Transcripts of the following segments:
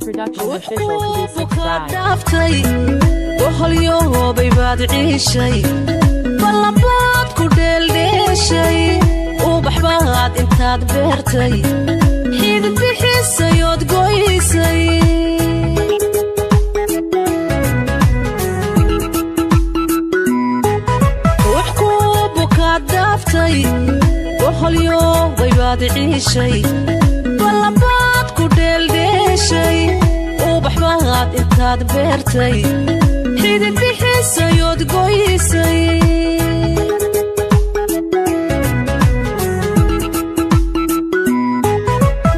Somali Production Official to be subscribed. Dhaaftay boholyoobay baad ciishay, ballanbaad ku dheeldheeshay, ubax baad intaad beertay xidid bixisayood goysay. Ruux kuu bukaad dhaaftay, boholyoobay baad ciishay, ballanbaad ku dheeldheeshay, ubax baad intaad beertay xidid bixisayood goysay.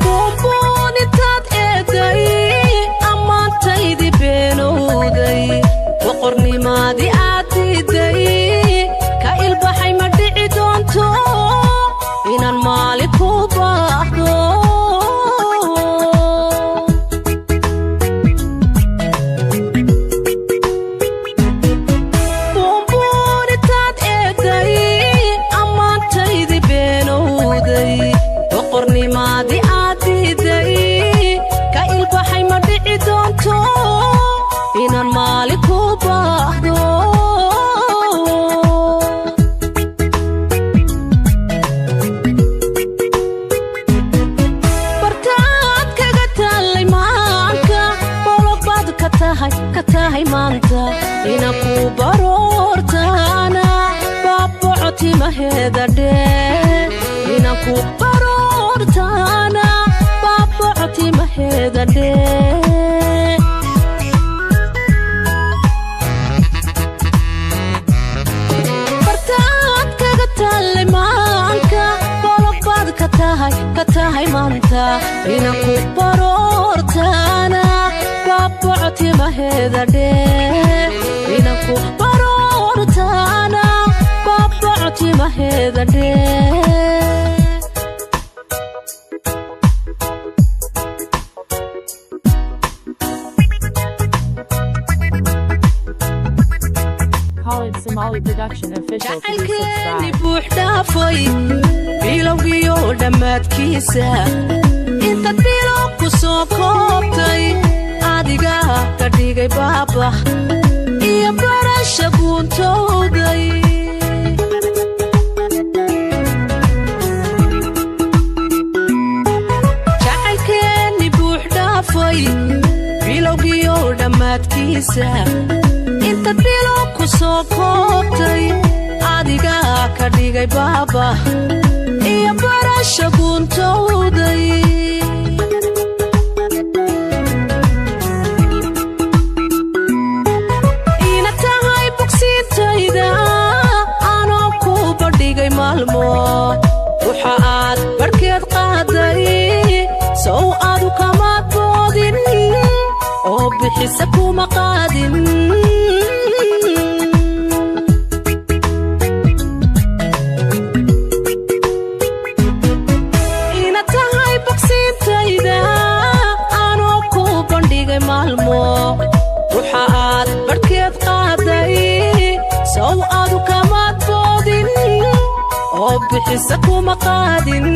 Buunbuun intaad eeday, ammaantaydii beenowday, boqornimaadii aad diiday, ka ilbaxay ma dhici doonto inaan maalin ku baahdo. Buunbuun intaad eeday, ammaantaydii beenowday, boqornimaadii aad diiday, ka ilbaxay ma dhici doonto inaan maalin ku baahdo. Bartaad kaga taallay maanka, bologbaad ka tahay, ka tahay maanta inaan ku baroortaana baabaco timaheeda dhee, inaan ku baroortaana baabaco timaheeda dhee. Bartaad kaga taallay maanka, bologbaad ka tahay, ka tahay maanta inaan ku baroortaana baabaco timaheeda dhee, inaan ku baroortaana baabaco timaheeda dhee. Khalid Somali Production Official to be Jacaylkeeni subscribed. buux dhaafay bilowgiyo dhammaadkiisa, intaad bilow ku soo koobtay, adiga ka dhigay baabah iyo barasha guuntowday. Jacaylkeeni buux dhaafay bilowgiyo dhammaadkiisa, intaad bilow ku soo koobtay, adiga ka dhigay baaba iyo barasha guuntowday. Ina tahay bogsiintayda anoo ku bandhigay maalmo, waxa aad barhkeed qaaday sow adu kama boodin oo bixisa kuma qaadin. Ina tahay bogsiintayda anoo ku bandhigay maalmo, waxa aad barhkeed qaaday sow adu kamaad boodin oo bixisa kuma qaadin.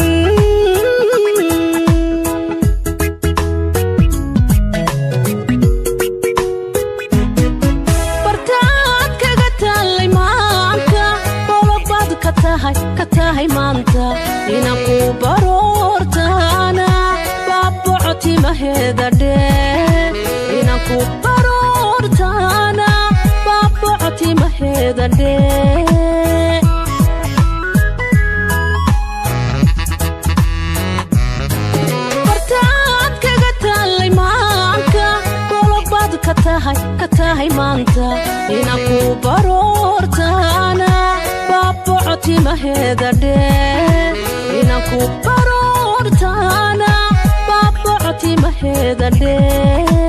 Bartaad kaga taallay maanka, bologbaad ka tahay, ka tahay maanta inaan ku baroortaana baabaco timaheeda dhee, inaan ku baroortaana baabaco timaheeda dhee. Bartaad kaga taallay maanka, bologbaad ka tahay, ka tahay maanta inaan ku baroortaana baabaco timaheeda dhee, inaan ku baroortaana baabaco timaheeda dhee.